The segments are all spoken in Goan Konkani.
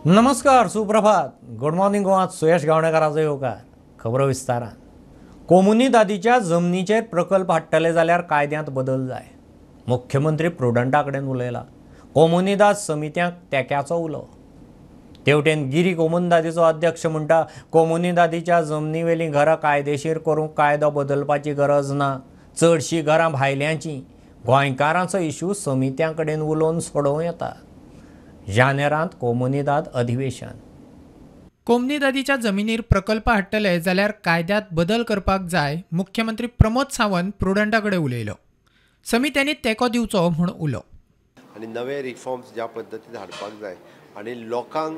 नमस्कार, सुप्रभात, गुड मॉर्निंग गोवा. सुयश गावणेकाराचो येवकार. खबरो विस्तारान. कोमुनिदादीच्या जमनीचेर प्रकल्प हाडटले जाल्यार कायद्यांत बदल जाय. मुख्यमंत्री प्रुडंटा कडेन उलयला. कोमुनिदाद समित्यांक तेक्याचो उलो. तेवटेन गिरी कोमुनिदादीचो अध्यक्ष म्हणटा, कोमुनिदादीच्या जमनीवेलीं घरां कायदेशीर करूंक कायदो बदलपाची गरज ना. चडशीं घरां भायल्यांचीं. गोंयकारांचो इशू समित्यां कडेन उलोवन सोडोवं येता. जानेरांत कोमुनिदाद अधिवेशन. कोमुनिदादीच्या जमिनीर प्रकल्प हाडटले जाल्यार कायद्यांत बदल करपाक जाय. मुख्यमंत्री प्रमोद सावंत प्रुडंटा कडेन उलयलो. समित्यांनी तेंको दिवचो म्हूण उलो. आनी नवे रिफॉर्म्स ज्या पद्दतीन हाडपाक जाय आनी लोकांक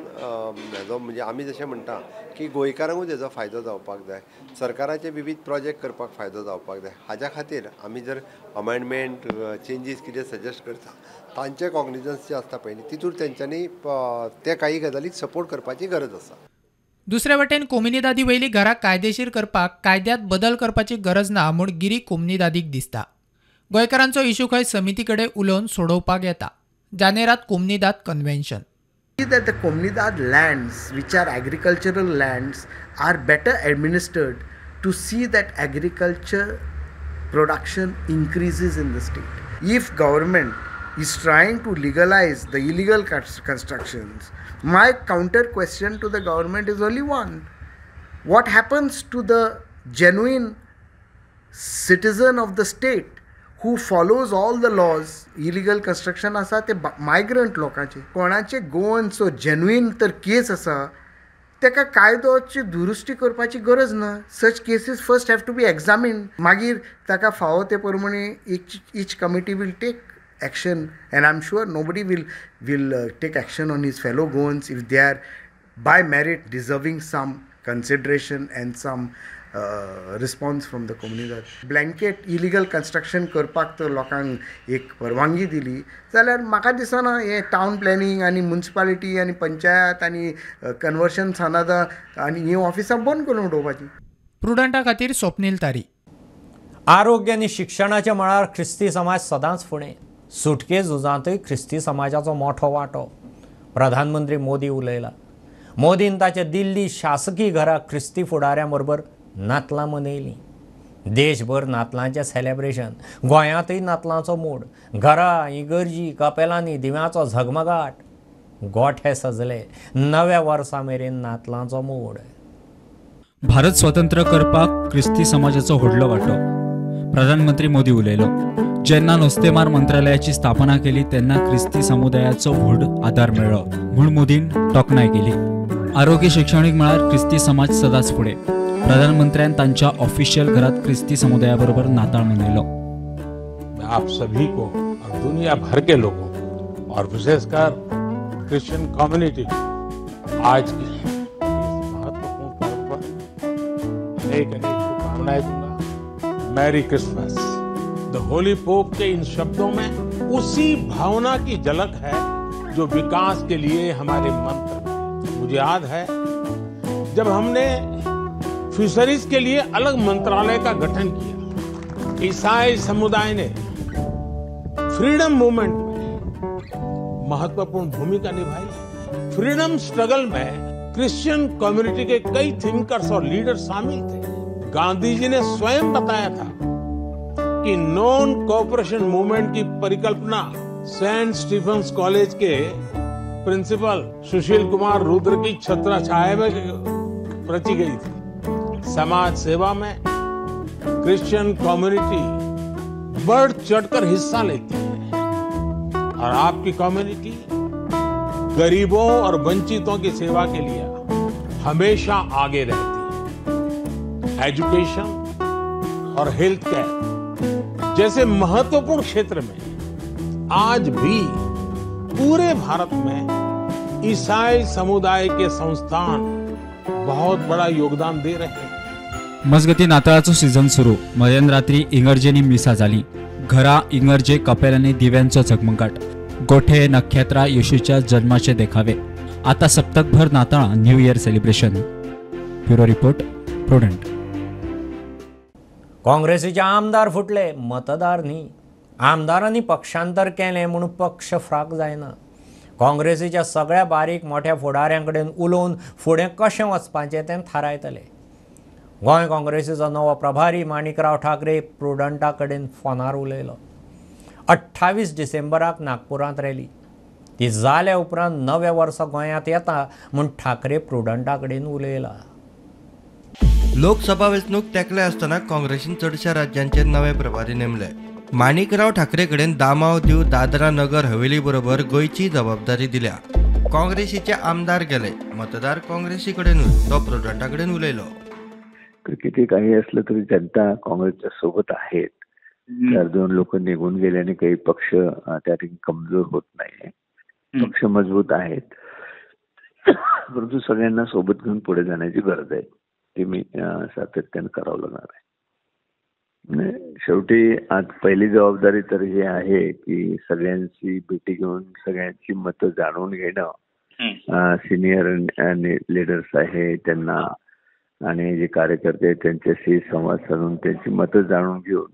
हेजो म्हणजे आमी जशें म्हणटा की गोंयकारांकूच हेजो फायदो जावपाक जाय, सरकाराचे विविध प्रोजेक्ट करपाक फायदो जावपाक जाय. हाज्या खातीर आमी जर अमेंडमेंट चेंजीस कितें सजेस्ट करता तांचे कॉग्निजन्स जे आसता पळय तितूर तेंच्यांनी ते काही गजालीक सपोर्ट करपाची गरज आसा. दुसरे वटेन कोमुनिदादी वयली घरां कायदेशीर करपाक कायद्यांत बदल करपाची गरज ना म्हूण गिरी कोमुनिदादीक दिसता. गोंयकारांचो इशू खंय समिती कडेन उलोवन सोडोवपाक येता. जानेरात comunidade convention. That the Comunidade lands, which are agricultural lands, are better administered to see that agriculture production increases in the state. If government is trying to legalize the illegal constructions, my counter question to the government is only one. What happens to the genuine citizen of the state who follows all the laws? Illegal construction आसा ते मायग्रंट लोकांचे. कोणाचे गोवनचो जेन्युइन तर केस आसा तेका कायदोची दुरुस्ती करपाची गरज ना. Such cases first have to be examined. मागीर ताका फावो ते प्रमाणे each committee will take action and I am sure nobody will take action on his fellow Goans if they are by merit deserving some consideration and some response from the Comunidade. Blanket illegal construction करपाक तर लोकांक एक परवानगी दिली जाल्यार म्हाका दिसना हें टावन प्लॅनिंग आनी म्युनिसिपालिटी आनी पंचायत आनी कन्वर्शन सानादा आनी हीं ऑफिसां बंद करून उडोवपाची. प्रुडंटा खातीर स्वप्नील तारी. आरोग्य आनी शिक्षणाच्या मळार ख्रिस्ती समाज सदांच फुडें. सुटके झुजांतूय ख्रिस्ती समाजाचो मोठो वांटो. प्रधानमंत्री मोदी उलयला. मोदीन ताच्या दिल्ली शासकी घरा ख्रिस्ती फुडाऱ्यां बरोबर नातलां मनयलीं. देशभर नातलांचें सेलेब्रेशन. गोंयांतूय नातलांचो मूड. घरां, इगर्जी, कपेलांनी दिव्यांचो झगमगाट. गोठे सजले. नव्या वर्सा मेरेन नातलांचो मूड. भारत स्वतंत्र करपाक क्रिस्ती समाजाचो व्हडलो वांटो. प्रधानमंत्री मोदी उलयलो. जेन्ना नुस्तेमार मंत्रालयाची स्थापना केली तेन्ना क्रिस्ती समुदायाचो व्हड आदार मेळ्ळो म्हूण मोदीन तोखणाय केली. आरोग्य शिक्षणीक मळार क्रिस्ती समाज सदांच फुडें. प्रधानमंत्र्यान तांच्या ऑफिशियल घरात क्रिस्ती समुदायाबरोबर नाताळ मनयलो. मैं आप सभी को और दुनिया भर के लोगों को और विशेषकर क्रिश्चियन कम्युनिटी को आज के इस महत्वपूर्ण पर्व पर अनेक अनेक शुभकामनाएं दूंगा. Merry Christmas. The Holy Pope K in शब्दों में उसी भावना की झलक है जो विकास के लिए हमारे मंत्र में. मुझे याद है जब हमने फिशरीज के लिए अलग मंत्रालय का गठन किया, ईसाई समुदाय ने फ्रीडम मूवमेंट में महत्वपूर्ण भूमिका निभाई। फ्रीडम स्ट्रगल में क्रिश्चियन कम्युनिटी के कई थिंकर्स और लीडर्स शामिल थे। गांधी जी ने स्वयं बताया था कि नॉन कोऑपरेशन मूवमेंट की परिकल्पना सेंट स्टीफेंस कॉलेज के प्रिंसिपल सुशील कुमार रुद्र की छत्र छाया में रची गई थी। समाज सेवा में क्रिश्चियन कम्युनिटी बढ़ चढ़कर हिस्सा लेती है और आपकी कम्युनिटी गरीबों और वंचितों की सेवा के लिए हमेशा आगे रहती है। एजुकेशन और हेल्थ केयर जैसे महत्वपूर्ण क्षेत्र में आज भी पूरे भारत में ईसाई समुदाय के संस्थान बहुत बड़ा योगदान दे रहे हैं। मजगती नाताळाचो सीझन सुरू. मध्यान रात्री इगर्जेंनी मिसां जाली. घरा, इगर्जे, कपेलांनी दिव्यांचो झगमगाट. गोठे, नक्षत्रां, येशूच्या जन्माचे देखावे. आता सप्तकभर नाताळां new year celebration. Bureau report, Prudent. काँग्रेसीचे आमदार फुटले, मतदार न्ही. आमदारांनी पक्षांतर केलें म्हूण पक्ष फ्राक जायना. काँग्रेसीच्या सगळ्या बारीक मोठ्या फुडाऱ्यां कडेन उलोवन फुडें कशें वचपाचें तें थारायतले. गोंय काँग्रेसीचो नवो प्रभारी माणिकराव ठाकरे प्रुडंटा कडेन फोनार उलयलो. 28 डिसेंबराक नागपुरांत रॅली ती जाल्या उपरांत नव्या वर्सा गोंयांत येता म्हूण ठाकरे प्रुडंटा कडेन उलयला. लोकसभा वेंचणूक तेंकले आसतना काँग्रेसीन चडश्या राज्यांचेर नवे प्रभारी नेमले. माणिकराव ठाकरे कडेन दामाव दीव दादरा नगर हवेली बरोबर गोंयची जबाबदारी दिल्या. काँग्रेसीचे आमदार गेले, मतदार काँग्रेसी कडेनूच, तो प्रुडंटा कडेन उलयलो. किती काही असलं तरी जनता काँग्रेसच्या सोबत आहेत. 4-2 लोक निघून गेल्याने काही पक्ष त्या ठिकाणी कमजोर होत नाही, पक्ष मजबूत आहेत. परंतु सगळ्यांना सोबत घेऊन पुढे जाण्याची गरज आहे, ती मी सातत्याने करावं लागणार आहे. शेवटी आज पहिली जबाबदारी तर ही आहे की सगळ्यांची भेटी घेऊन सगळ्यांची मतं जाणून घेणं. सिनियर लीडर्स आहे त्यांना आणि जे कार्यकर्ते आहेत त्यांच्याशी संवाद साधून त्यांची मतं जाणून घेऊन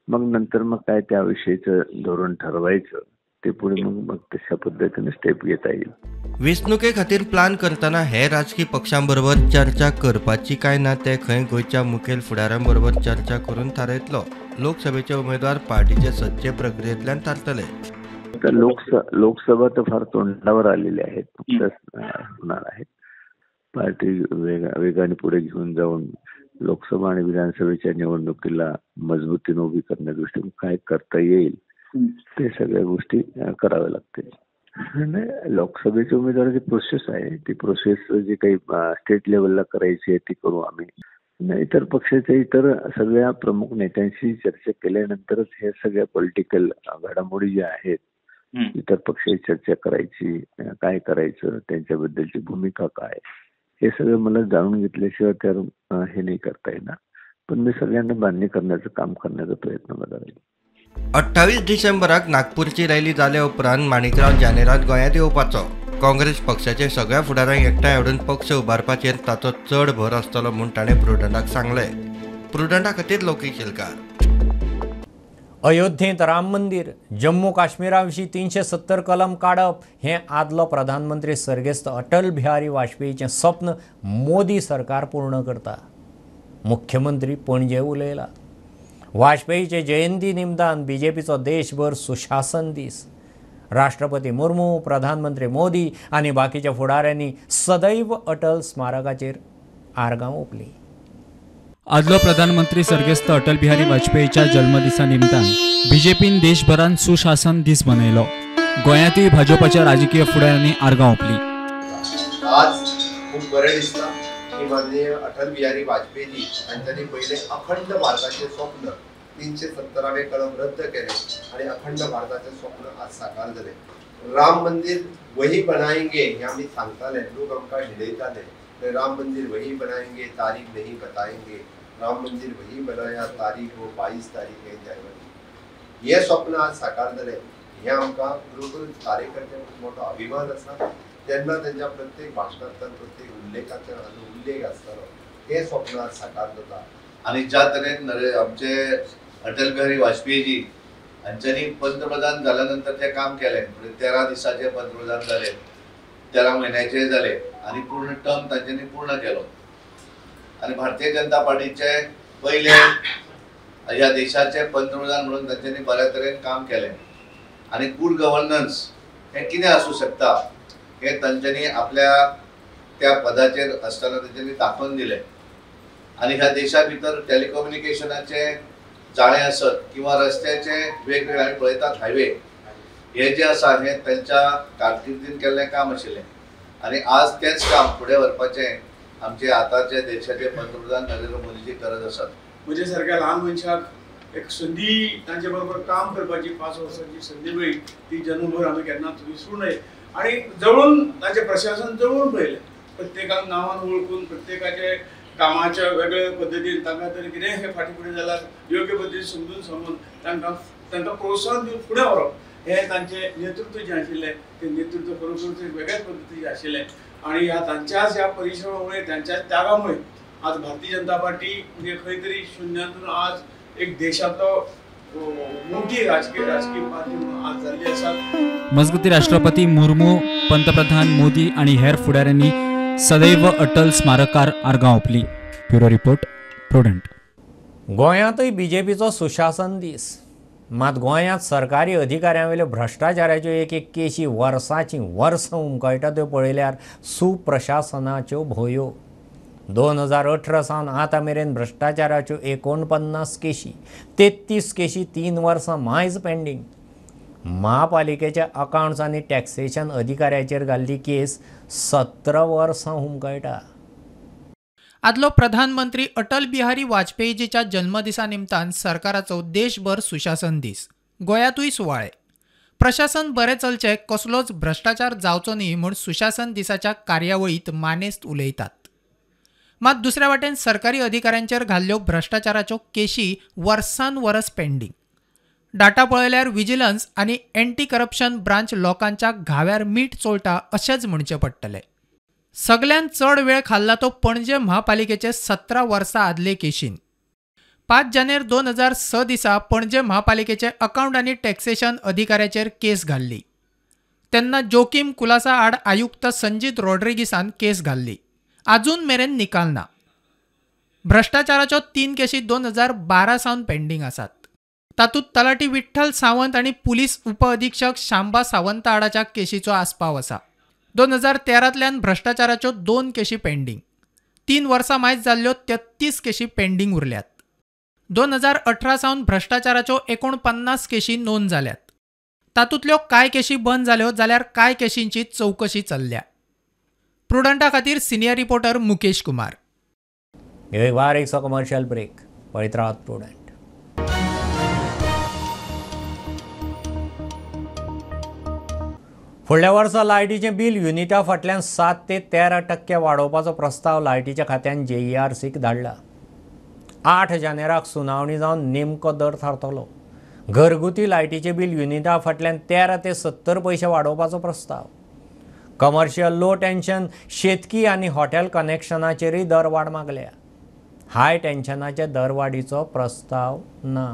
मग नंतर मग काय त्याविषयीचं धोरण ठरवायचं, ते पुढे मग मग तशा पद्धतीने स्टेप घेता येईल. वेंचणुके खातीर प्लान करतना हे राजकी पक्षां बरोबर चर्चा करपाची काय ना ते खंय गोंयच्या मुखेल फुडाऱ्यां बरोबर चर्चा करून थारायतलो. लोकसभेचे उमेदवार पार्टीचे सज्जे प्रक्रियेंतल्यान थारतले. तर लोकसभा तर फार तोंडावर आलेली आहेत, होणार आहेत. पार्टी वेगाने पुढे घेऊन जाऊन लोकसभा आणि विधानसभेच्या निवडणुकीला मजबूतीने उभी करण्याच्या दृष्टीने काय करता येईल ते सगळ्या गोष्टी कराव्या लागतील. लोकसभेच्या उमेदवाराची प्रोसेस आहे, ती प्रोसेस जी काही स्टेट लेवलला करायची आहे ती करू आम्ही. इतर पक्षाच्या इतर सगळ्या प्रमुख नेत्यांशी चर्चा केल्यानंतरच हे सगळ्या पॉलिटिकल घडामोडी ज्या आहेत इतर पक्षाची चर्चा करायची, काय करायचं, त्यांच्याबद्दलची भूमिका काय, हे सगळं मला जाणून घेतल्याशिवाय तर हे नाही करता येणार. पण मी सगळ्यांना मान्य करण्याचं काम करण्याचा प्रयत्न करायला. 28 डिसेंबराक नागपूरची रॅली जाल्या उपरांत माणिकराव जानेरात गोंयांत येवपाचो. काँग्रेस पक्षाचे सगळ्या फुडाऱ्यांक एकठांय हाडून पक्ष उबारपाचेर ताचो चड भर आसतलो म्हूण ताणें प्रुडंटाक सांगलें. प्रुडंटा खातीर लोकी शेलकार. अयोध्येंत राम मंदिर, जम्मू काश्मीरा विशीं 370 कलम काडप हें आदलो प्रधानमंत्री सर्गेस्त अटल बिहारी वाजपेयीचें स्वप्न मोदी सरकार पूर्ण करता. मुख्यमंत्री पणजे उलयला. वाजपेयीचे जयंती निमतान बीजेपीचो देशभर सुशासन दीस. राष्ट्रपती मुर्मू, प्रधानमंत्री मोदी आनी बाकीच्या फुडाऱ्यांनी सदैव अटल स्मारकाचेर आर्गां ओंपली. आदलो प्रधानमंत्री सर्गेस्त अटल बिहारी वाजपेयीच्या जल्मदिसा निमतान बीजेपीन देशभरान सुशासन दीस मनयलो. गोंयांतूय भाजपाच्या राजकीय फुडाऱ्यांनी आर्गां ओंपली. आज खूब बरें दिसता की माननीय अटल बिहारी वाजपेयी हांच्यांनी पयलें अखंड भारताचें स्वप्न 370वें कलम रद्द केलें आनी अखंड भारताचें स्वप्न आज साकार जालें. राम मंदिर वही बनाएंगे हें आमी सांगताले, लोक आमकां हिडयताले. राम मंदिर वही बनाएंगे, तारीख नहीं बताएंगे. राम मंदिर वही बनाया, तारीख वो 22 तारीख है जनवरी. हे स्वप्न आज साकार जालें हें आमकां बरोबर कार्यकर्त्यांक मोठो अभिमान आसा. तेन्ना तेंच्या प्रत्येक भाशणांतल्यान, प्रत्येक उल्लेखांतल्यान हाजो उल्लेख आसतालो. हें स्वप्न आज साकार जाता. आनी ज्या तरेन आमचे अटल बिहारी वाजपेयीजी हांच्यांनी पंतप्रधान जाल्या नंतर जें काम केलें, म्हणजे 13 दिसाचे पंतप्रधान जाले, 13 म्हयन्याचे जाले आनी पूर्ण टर्म तांच्यांनी पूर्ण केलो. आनी भारतीय जनता पार्टीचे पयले ह्या देशाचे पंतप्रधान म्हणून तांच्यांनी बऱ्या तरेन काम केलें. आनी गुड गव्हर्नन्स हें कितें आसूं शकता हें तांच्यांनी आपल्या त्या पदाचेर आसतना तांच्यांनी दाखोवन दिलें. आनी ह्या देशा भितर टेलिकम्युनिकेशनाचें जाळें आसत किंवा रस्त्याचे वेगवेगळे आमी पळयतात हायवे, हे जे आसा हें तांच्या कारकिर्दीन केल्लें काम आशिल्लें. आनी आज तेंच काम फुडें व्हरपाचें आमचे आतांचे देशाचे पंतप्रधान नरेंद्र मोदीची गरज आसा. म्हजे सारक्या ल्हान मनशाक एक संदी तांचे बरोबर काम करपाची 5 वर्सांची संदी मेळ्ळी, ती जन्मभर आमी केन्नाच विसरूं नये. आनी जवळून ताचें प्रशासन जवळून पळयलें, प्रत्येकाक नांवान वळखून प्रत्येकाचे कामाच्या वेगळे पद्दतीन तांकां तरी कितें हे फाटीं फुडें जाल्यार योग्य पद्दतीन समजून सांगून तांकां तांकां प्रोत्साहन दिवन फुडें व्हरप हें तांचें नेतृत्व जें आशिल्लें तें नेतृत्व खरोखरच एक वेगळ्याच पद्दतीचें आशिल्लें. आनी ह्या तांच्याच ह्या परिश्रमामुळे, तांच्याच त्यागामुळे आज भारतीय जनता पार्टी म्हणजे खंय तरी शुन्यांतून आज एक देशांतलो मोठी राजकीय पार्टी म्हणून आज जाल्ली आसा. मजगती राष्ट्रपती मुर्मू, पंतप्रधान मोदी आनी हेर फुडाऱ्यांनी सदैव अटल स्मारकार आर्गां ओंपली. Bureau report, Prudent. गोंयांतूय बीजेपीचो सुशासन दीस. मात गोंयांत सरकारी अधिकाऱ्यांवेल्यो भ्रश्टाचाराच्यो एक एक केशी वर्साचीं वर्सां उमकळटा त्यो पळयल्यार सुप्रशासनाच्यो भोयो. 2018 सावन आतां मेरेन भ्रश्टाचाराच्यो 49 केशी, 33 केशी 3 वर्सां मायज पेंडींग. म्हापालिकेच्या अकावंट्स आनी टॅक्सेशन अधिकाऱ्याचेर घाल्ली केस 17 वर्सां हुमकळटा. आदलो प्रधानमंत्री अटल बिहारी वाजपेयीजीच्या जन्मदिसा निमतान सरकाराचो देशभर सुशासन दीस. गोंयांतूय सुवाळे. प्रशासन बरें चलचें, कसलोच भ्रश्टाचार जावचो न्ही म्हूण सुशासन दिसाच्या कार्यावळींत मानेस्त उलयतात. मात दुसऱ्या वाटेन सरकारी अधिकाऱ्यांचेर घाल्ल्यो भ्रश्टाचाराच्यो केशी वर्सान वरस पेंडींग. डाटा पळयल्यार विजिलन्स आनी एंटी करप्शन ब्रांच लोकांच्या घाव्यार मीठ चोळटा अशेंच म्हणचें पडटलें. सगल्यांत चड वेळ खाल्ला तो पणजे म्हापालिकेचे 17 वर्सां आदले केशीन. 5 जानेर 2006 दिसा पणजे म्हापालिकेचे अकावंट आनी टॅक्सेशन अधिकाऱ्याचेर केस घाल्ली. तेन्ना जोकीम कुलासा आड आयुक्त संजीत रॉड्रिगीसान केस घाल्ली. आजून मेरेन निकाल ना. भ्रश्टाचाराच्यो 3 केशी 2012 सावन पेंडींग आसात. तातूंत तलाठी विठ्ठल सावंत आनी पुलीस उपअधिक्षक शांबा सावंता आडाच्या केशीचो आस्पाव आसा. 2013तल्यान भ्रश्टाचाराच्यो 2 केशी पेंडींग. 3 वर्सां मायज जाल्ल्यो 33 केशी पेंडींग उरल्यात. 2018 सावन भ्रश्टाचाराच्यो 49 केशी नोंद जाल्यात. तातूंतल्यो कांय केशी बंद जाल्यो जाल्यार कांय केशींची चवकशी चल्ल्या. प्रुडंटा खातीर सिनियर रिपोर्टर मुकेश कुमार. एक बारीकसो कमर्शियल ब्रेक. पळयत रावात प्रुडंट. फुडल्या वर्सा लायटीचें बील युनिटा फाटल्यान 7 ते 13% वाडोवपाचो प्रस्ताव लायटीच्या खात्यान जेईआरसीक धाडला. 8 जानेराक सुनावणी जावन नेमको दर थारतलो. घरगुती लायटीचें बील युनिटा फाटल्यान 13 ते 70 पयशे वाडोवपाचो प्रस्ताव. कमर्शियल लो टेन्शन शेतकी आनी हॉटेल कनेक्शनाचेरूय दरवाड मागल्या. हाय टेन्शनाच्या दरवाडीचो प्रस्ताव ना.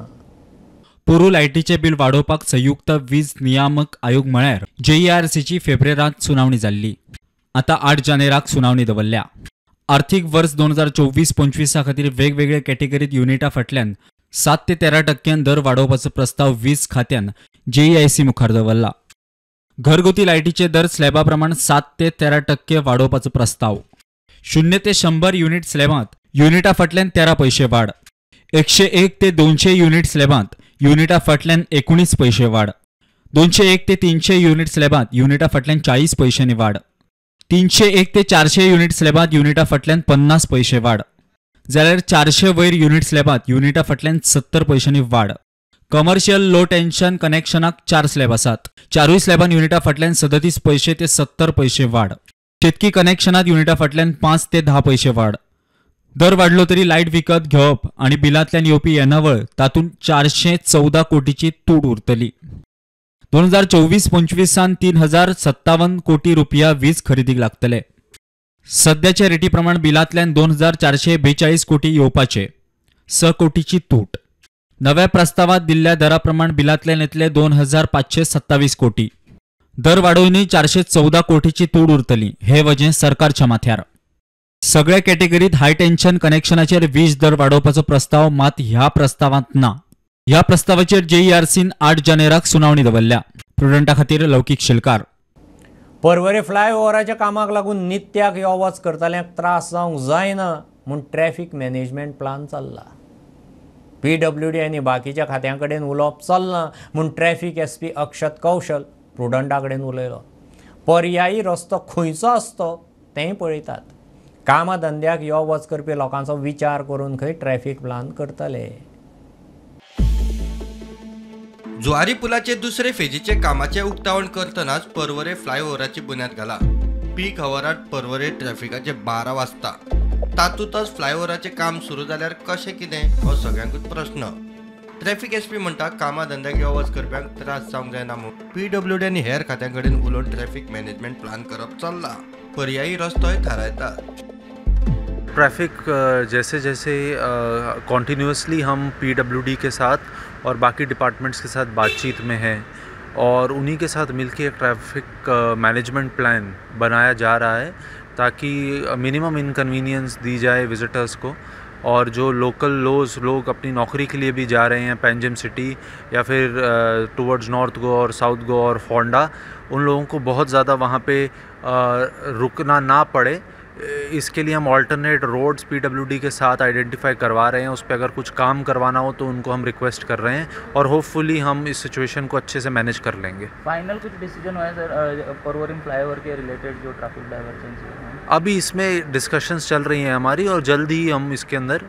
पोरू लायटीचें बिल वाडोवपाक संयुक्त वीज नियामक आयोग म्हळ्यार जेईआरसीची फेब्रेरांत सुनावणी जाल्ली. आतां 8 जानेराक सुनावणी दवरल्या. आर्थीक वर्स 2024-25 खातीर वेगवेगळे कॅटेगरीत युनिटा फाटल्यान 7 ते 13% दर वाडोवपाचो प्रस्ताव वीज खात्यान जेईआयसी मुखार दवरला. घरगुती लायटीचे दर स्लॅबा प्रमाण 7 ते 13% वाडोवपाचो प्रस्ताव. 0 ते 100 युनिट स्लॅबांत युनिटा फाटल्यान 13 पयशे वाड. 101 ते 200 युनिट स्लॅबांत युनिटा फाटल्यान 19 पयशे वाड. 201 ते 300 युनिट स्लॅबांत युनिटा फाटल्यान 40 पयशांनी वाड. 301 ते 400 युनिट स्लॅबांत युनिटा फाटल्यान 50 पयशे वाड. जाल्यार 400 वयर युनिट स्लॅबांत युनिटा फाटल्यान 70 पयशांनी वाड. कमर्शियल लो टेन्शन कनेक्शनाक 4 स्लॅब आसात. 4 स्लॅबान युनिटा फाटल्यान 37 पयशे ते 70 पयशे वाड. शेतकी कनेक्शनात युनिटा फाटल्यान 5 ते 10 पयशे वाड. दर वाडलो तरी लायट विकत घेवप आनी बिलांतल्यान येवपी येणावळ तातूंत 414 कोटीची तूट उरतली. 2024-25 3,057 कोटी रुपया वीज खरेदीक लागतले. सद्याच्या रेटी प्रमाण बिलांतल्यान 2,442 कोटी येवपाचे, 6 कोटीची तूट. नव्या प्रस्तावात दिल्ल्या दरा प्रमाण बिलांतल्यान येतले 2,527 कोटी. दर वाडोवनूय 414 कोटीची तूट उरतली हे वजें सरकारच्या माथ्यार. सगळ्या कॅटेगरीत हाय टेन्शन कनेक्शनाचेर वीज दर वाडोवपाचो प्रस्ताव मात ह्या प्रस्तावांत ना. ह्या प्रस्तावाचेर जेईआरसीन 8 जानेराक सुनावणी दवरल्या. प्रुडंटा खातीर लौकीक शेलकार. पर्वरे फ्लायओव्हराच्या कामाक लागून नित्याक यो वच करतल्यांक त्रास जावंक जायना म्हूण ट्रॅफिक मॅनेजमेंट प्लान चल्ला. पीडब्ल्यूडी आनी बाकीच्या खात्यां कडेन उलोवप चल्लां म्हूण ट्रॅफिक एसपी अक्षत कौशल प्रुडंटा कडेन उलयलो. पर्यायी रस्तो खंयचो आसतो तेंय पळयतात. कामा धंद्याक यो वच करपी लोकांचो विचार करून खंय ट्रॅफिक प्लान करतले. जुवारी पुलाचे दुसरे फेजीचे कामाचे उक्तावण करतनाच पर्वरे फ्लायओव्हराची बुन्याद घाला. पीक हवरात पर्वरे ट्रॅफिकाचे 12 वाजता तातूंतच फ्लायओव्हराचे काम सुरू जाल्यार कशें कितें हो सगळ्यांकूच प्रश्न. ट्रॅफिक एसपी म्हणटा कामा धंद्याक यो वच करप्यांक त्रास जावंक जायना म्हूण पीडब्ल्यूडी आनी हेर खात्यां कडेन उलोवन ट्रॅफिक मॅनेजमेंट प्लान करप चल्ला. पर्यायी रस्तोय थारायतात. ट्रैफिक जैसे जैसे कॉन्टीन्यूसली हम पीडब्ल्यूडी के साथ और बाकी डिपार्टमेंट्स के साथ बातचीत में हैं और उन्हीं के साथ मिलके एक ट्रैफिक मैनेजमेंट प्लान बनाया जा रहा है ताकि मिनिमम इनकन्वीनियंस दी जाए विजिटर्स को। और जो लोकल लोग अपनी नौकरी के लिए भी जा रहे हैं पेंजिम सिटी या फिर टुवर्ड्स नॉर्थ गोवा और साउथ गोवा और फोंडा, उन लोगों को बहुत ज़्यादा वहाँ पे रुकना ना पड़े, इसके लिए हम ऑल्टरनेट रोड्स पीडब्ल्यूडी के साथ आइडेंटिफाई करवा रहे हैं। उस पर अगर कुछ काम करवाना हो तो उनको हम रिक्वेस्ट कर रहे हैं और होपफुली हम इस सिचुएशन को अच्छे से मैनेज कर लेंगे। फाइनल कुछ डिसीजन हुआ है सर परवरिम फ्लाईओवर के रिलेटेड जो ट्रैफिक डाइवर्जन है? अभी इसमें डिस्कशंस चल रही हैं हमारी और जल्द ही हम इसके अंदर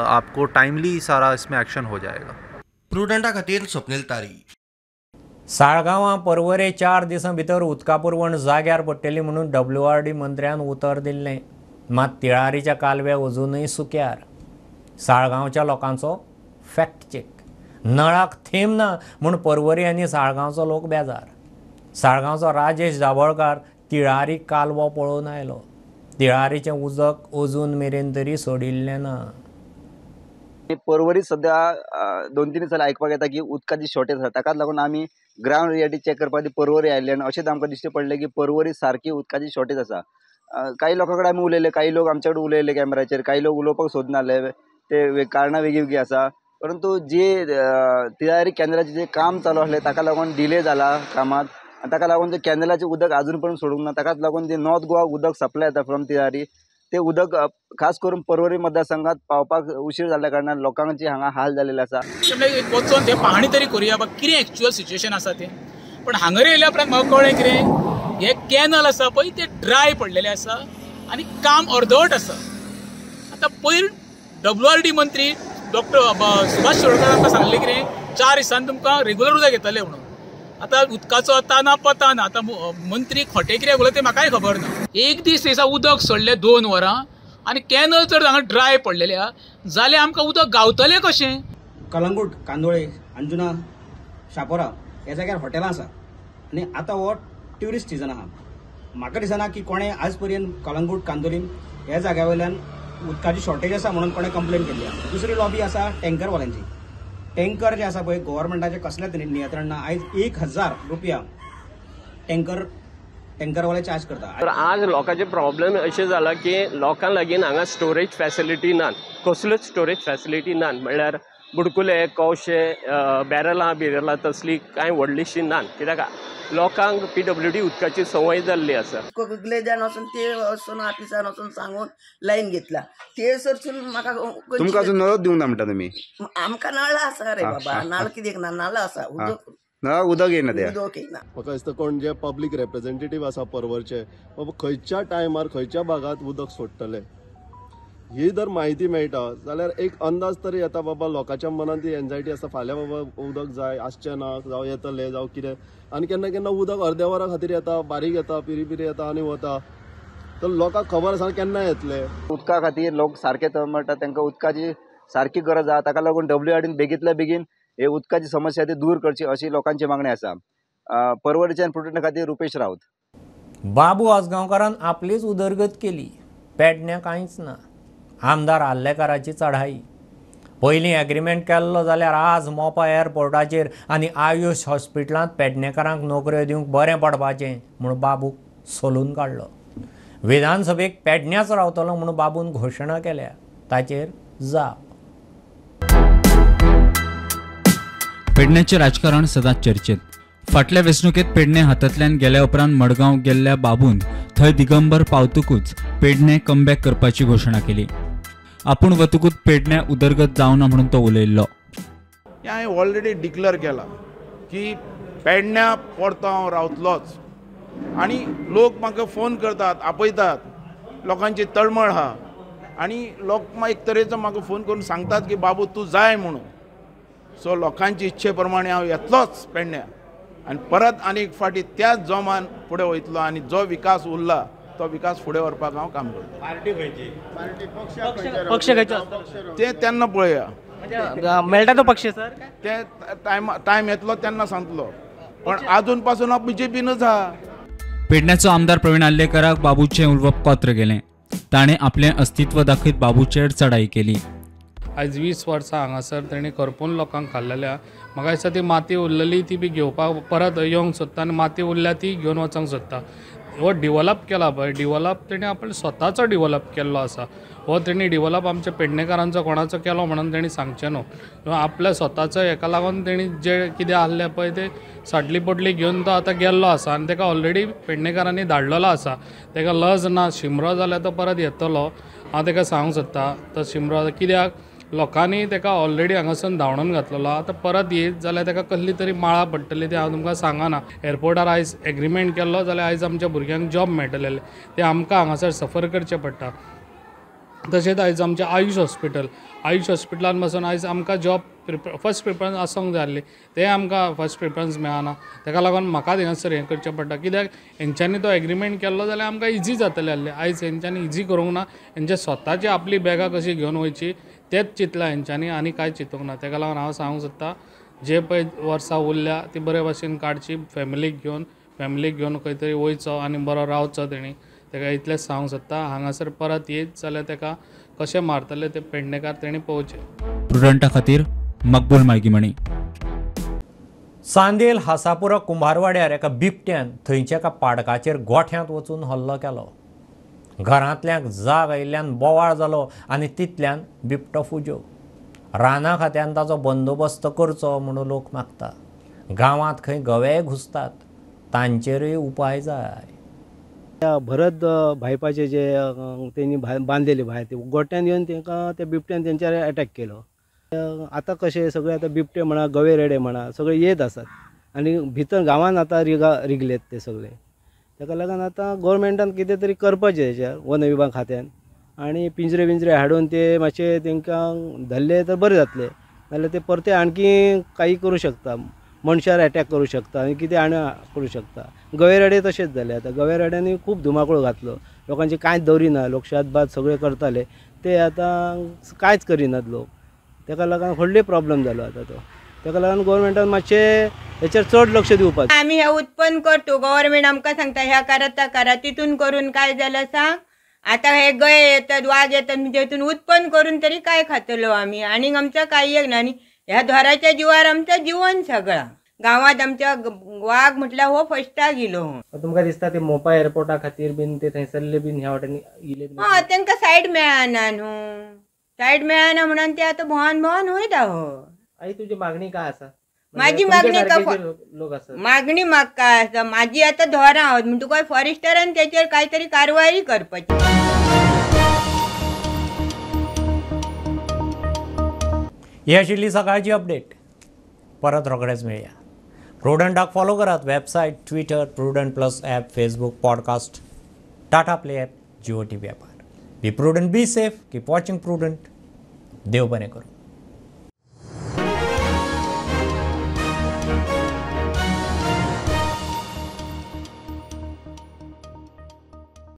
आपको टाइमली सारा इसमें एक्शन हो जाएगा। प्रुडंटा खातीर स्वप्नील तारी। साळगांवां परवरे 4 दिसां भितर उदका पुरवण जाग्यार पडटली म्हणून डब्ल्यूआरडी मंत्र्यान उतर दिल्लें, मात तिळारीच्या कालव्या अजूनय सुक्यार। साळगांवच्या लोकांचो फॅक्ट चेक, नळाक थेंब ना म्हूण परवरी आनी साळगांवचो लोक बेजार। साळगांवचो राजेश दाभोळकार तिळारी कालवो पळोवन आयलो, तिळारीचें उदक अजून मेरेन तरी सोडिल्लें ना। परवरी सध्या 2-3 दीस जाले आयकपाक येता की उदकाची शॉर्टेज आसा, ताकाच लागून आमी ग्रावंड रियलिटी चॅक करपा खातीर परवरी आयिल्ले आनी अशेंच आमकां दिश्टी पडलें की परवरी सारकी उदकाची शॉर्टेज आसा। काही लोकां कडेन आमी उलयले, काही लोक आमचे कडेन उलयले कॅमेराचेर, काही लोक उलोवपाक सोदनासले, ते कारणां वेगळीं वेगळीं आसा। परंतु जी तिळारी कॅनलाचें जें काम चालू आसलें ताका लागून डिले जाला कामांत आनी ताका लागून जें कॅनलाचें उदक आजून पर्यंत सोडूंक ना, ताकाच लागून जें नॉर्थ गोवा उदक सप्लाय जाता फ्रॉम तिळारी ते उदक खास करून परवरी मतदारसंघात पावपाक उशीर जाल्ल्या कारणान लोकांची हांगा हाल जाल्ले आसा। वचोन ते पाहणी तरी करुया बा कितें एक्चुअल सिच्युएशन आसा तें, पण हांगर येयल्या उपरांत म्हाका कळ्ळें कितें हे कॅनल आसा पळय ते ड्राय पडलेले आसा आनी काम अर्दवट आसा। आतां पयर डब्ल्यूआरडी मंत्री डॉक्टर सुभाष शिरोडकर आमकां सांगलें कितें 4 दिसांनी तुमकां रेगुलर उदक येतलें म्हणून। आतां उदकाचो आतां ना पता ना, आतां मंत्री खोटें कित्याक उलयता तें म्हाकाय खबर ना। एक दीस दिसा उदक सोडलें 2 वरां आनी कॅनल जर हांगा ड्राय पडलेले आहा जाल्यार आमकां उदक गावतलें कशें? कलंगूट, कांदोळे, अंजुना, शापोरा ह्या जाग्यार हॉटेलां आसा आनी आतां हो ट्युरिस्ट सिजन आहा। म्हाका दिसना की कोणें आज पर्यंत कलंगूट, कांदोलीम ह्या जाग्या वयल्यान उदकाची शॉर्टेज आसा म्हणून कोणें कंप्लेन केल्ली आहा। दुसरी लॉबी आसा टँकरवाल्यांची। टँकर जे आसा पळय गव्हर्मेंटाचें कसलेंच नियंत्रण ना। आयज 1000 रुपया टँकरवाले चार्ज करता। तर आज लोकांचे प्रॉब्लेम अशें जाला की लोकां लागीं हांगा स्टोरेज फॅसिलिटी ना, कसल्योच स्टोरेज फॅसिलिटी ना, म्हणल्यार बुडकुले, कवशे, बॅरलां बिरलां तसली कांय व्हडलीशी ना, कित्याक लोकांक पीडब्ल्यूडी उदकाची संवय जाल्ली आसा। ग्लेजान वचून ते वचून ऑफिसान वचून सांगून लायन घेतला ते सरसून म्हाका तुमकां अजून नळ दिवंक ना म्हणटा तुमी? आमकां नळ आसा रे बाबा, नळ कित्याक ना, नळ आसा, उदक नळाक उदक येयना, ते उदक येयना। म्हाका दिसता कोण जे पब्लीक रिप्रेझेंटेटीव आसा परवरचे बाबा खंयच्या टायमार खंयच्या भागांत उदक सोडटले ही जर म्हायती मेळटा जाल्यार एक अंदाज तरी येता बाबा लोकांच्या मनान ती एन्जायटी आसता फाल्यां बाबा उदक जाय आसचें ना जावं येतलें जावं कितें। आनी केन्ना केन्ना उदक अर्द्या वरा खातीर येता, बारीक येता, पिरी पिरी येता आनी वता, तर लोकांक खबर आसा केन्ना येतलें। उदका खातीर लोक सारके तळमळटा, तांकां उदकाची सारकी गरज आसा, ताका लागून डब्ल्यूआरडीन बेगींतल्या बेगीन हे उदकाची समस्या ती दूर करची अशी लोकांची मागणी आसा। परवरीच्यान प्रुडंटा खातीर रुपेश राऊत। बाबू आजगांवकारान आपलीच उदरगत केली, पेडण्या कांयच ना। आमदार आर्लेकाराची चढाई, पयलीं एग्रीमेंट केल्लो जाल्यार आज मोपा एअरपोर्टाचेर आनी आयुष हॉस्पिटलांत पेडणेकारांक नोकऱ्यो दिवंक बरें पडपाचें म्हूण बाबूक सोलून काडलो। विधानसभेक पेडण्याच रावतलो म्हूण बाबून घोशणा केल्या, ताचेर जाप। पेडण्याचें राजकारण सदांच चर्चेत। फाटल्या वेंचणुकेंत पेडणे हातांतल्यान गेल्या उपरांत मडगांव गेल्ल्या बाबून थंय दिगंबर पावतकूच पेडणे कमबॅक करपाची घोशणा केली। आपूण वतकूच पेडण्या उदरगत जावना म्हणून तो उलयल्लो। हांवें ऑलरेडी डिक्लेअर केला की पेडण्या परतो हांव रावतलोच आनी लोक म्हाका फोन करतात, आपयतात, लोकांची तळमळ आहा आनी लोक एक तरेचो म्हाका फोन करून सांगतात की बाबू तूं जाय म्हणून। सो लोकांची इच्छे प्रमाणे हांव येतलोच पेडण्या आनी परत आनी एक फावटी त्याच जोमान फुडें वयतलो आनी जो विकास उरला तो विकास फुडें व्हरपाक हांव काम करतलो। पार्टी खंयची, पक्ष खंयचो ते तेन्ना पळोवया, मेळटा तो पक्ष सर ते टायम येतलो तेन्ना सांगतलो, पण आजून पासून हांव बीजेपीनूच आहा। पेडण्याचो आमदार प्रवीण आर्लेकाराक बाबूचें उलोवप कोत्र गेलें। ताणें आपलें अस्तित्व दाखयत बाबूचेर चढाई केली। आयज 20 वर्सां हांगासर तेणी करपून लोकांक खाल्लेले आहा. म्हाका दिसता ती माती उरलेली ती बी घेवपाक परत येवंक सोदता आनी माती उरल्या ती घेवन वचोंक सोदता. हो डिवलप केला पळय, डिवलप तेणी आपलो स्वताचो डिवलप केल्लो आसा. हो तेणी डिवलप आमच्या पेडणेकारांचो कोणाचो केलो म्हणून तेणी सांगचें न्हू, आपल्या स्वताचो हेका लागून तेणी जे कितें आहलें पळय ते साटली पोटली घेवन तो आतां गेल्लो आसा आनी तेका ऑलरेडी पेडणेकारांनी धाडलेलो आसा. तेका लज ना, शिमरो जाल्यार तो परत येतलो. हांव तेका सांगूंक सोदता तो शिमरो कित्याक लोकांनी तेका ऑलरेडी हांगासून धांवडून घातलेलो, आतां परत येत जाल्यार तेका कसली तरी माळा पडटली ते हांव तुमकां सांगना. एअरपोर्टार आयज एग्रीमेंट केल्लो जाल्यार आयज आमच्या भुरग्यांक जॉब मेळटले, ते आमकां हांगासर सफर करचें पडटा. तशेंच आयज आमचें आयुष हॉस्पिटल, आयुष हॉस्पिटलान पासून आयज आमकां जॉब फर्स्ट प्रिफरन्स आसूंक जाय आसली, ते आमकां फर्स्ट प्रिफरन्स मेळना. तेका लागून म्हाका थिंगासर हें करचें पडटा कित्याक हेंच्यांनी तो एग्रीमेंट केल्लो जाल्यार आमकां इजी जातलें आसलें. आयज हेंच्यांनी इजी करूंक ना, हेंच्या स्वताची आपली बॅगां कशी घेवन वयची तेंच चिंतलां हेंच्यांनी आनी कांय चिंतूंक ना. तेका लागून हांव सांगूंक सोदता जे पळय वर्सां उरल्या ती बरे भाशेन काडची, फॅमिलीक घेवन खंय तरी वयचो आनी बरो रावचो. तेणी तेका इतलेंच सांगूंक सोदता, हांगासर परत येत जाल्यार तेका कशें मारतले ते पेडणेकार तेणी पळोवचें. प्रुडंटा खातीर मकबूल मायगीमणी. चांदेल हासापुरा कुंभारवाड्यार एका बिबट्यान थंयच्या एका पाडकाचेर गोठ्यांत वचून हल्लो केलो. घरांतल्यांक जाग आयिल्ल्यान बोवाळ जालो आनी तितल्यान बिबटो फुज्यो. राना खात्यान ताचो बंदोबस्त करचो म्हणून लोक मागता. गांवांत खंय गवेय घुसतात, तांचेरूय उपाय जाय. भरत भायपाचे जे तेणी बांदलेले भायर ते गोट्यान येवन तांकां त्या बिबट्यान तेंच्यार एटॅक केलो. आतां कशें सगळे आतां बिबटे म्हणा गवे रेडे म्हणा सगळे येत आसात आनी भितर गांवान आतां रिगलेत ते सगळे. ताका लागून आतां गोवोरमेंटान कितें तरी करपाचें हेच्यार वन विभाग खात्यान आनी पिंजरे बिंजरे हाडून ते मातशे तांकां धरले तर बरें जातलें, नाल्यार ते परते आणकी काही करूं शकता, मनशार एटॅक करूं शकता आनी कितें आनी करूं शकता. गवे रेडे तशेंच जाले, आतां गवे रेड्यांनी खूब धुमाकूळ घातलो, लोकांचे कांयच दवरिना, लोक शेत भात सगळें करताले ते आतां कांयच करिनात लोक. ताका लागून व्हडले प्रॉब्लम जालो आतां तो. ताका लागून गोवोरमेंटान मातशें हेचेर चड लक्ष दिवपाक. आमी हे उत्पन्न करतो, गव्हर्मेंट आमकां सांगता ह्या करा त्या करा, तितून करून काय जालें सांग, आतां हे गये येतात वाग येतात म्हणजे तितून उत्पन्न करून तरी काय खातलो आमी, आनीक आमचो कांय एक ना. आनी ह्या धोराच्या जिवार आमचो जिवन सगळा गांवांत आमच्या वाग म्हटल्यार हो फस्टाक येयलो. तुमकां दिसता ते मोपा एअरपोर्टा खातीर बीन ते थंयसरले बीन ह्या वाटेन येयले? हय, तांकां सायड मेळना न्हू, सायड मेळना म्हणून ते आतां भोंवन भोंवन वयता. हो आई तुजी मागणी काय आसा? माझी मागणी मागणी म्हाका आसा, माझी आतां धोरां आहोत म्हणटकच फॉरेस्टरान तेचेर कांय तरी कारवाई करपाची. ही आशिल्ली सकाळची अपडेट. परत रोखडेच मेळया. प्रुडंटाक फॉलो करात website, Twitter, Prudent plus app, Facebook, podcast, Tata play app, Jio TV ॲपार. Be prudent, be safe, keep watching Prudent. देव बरें करूं.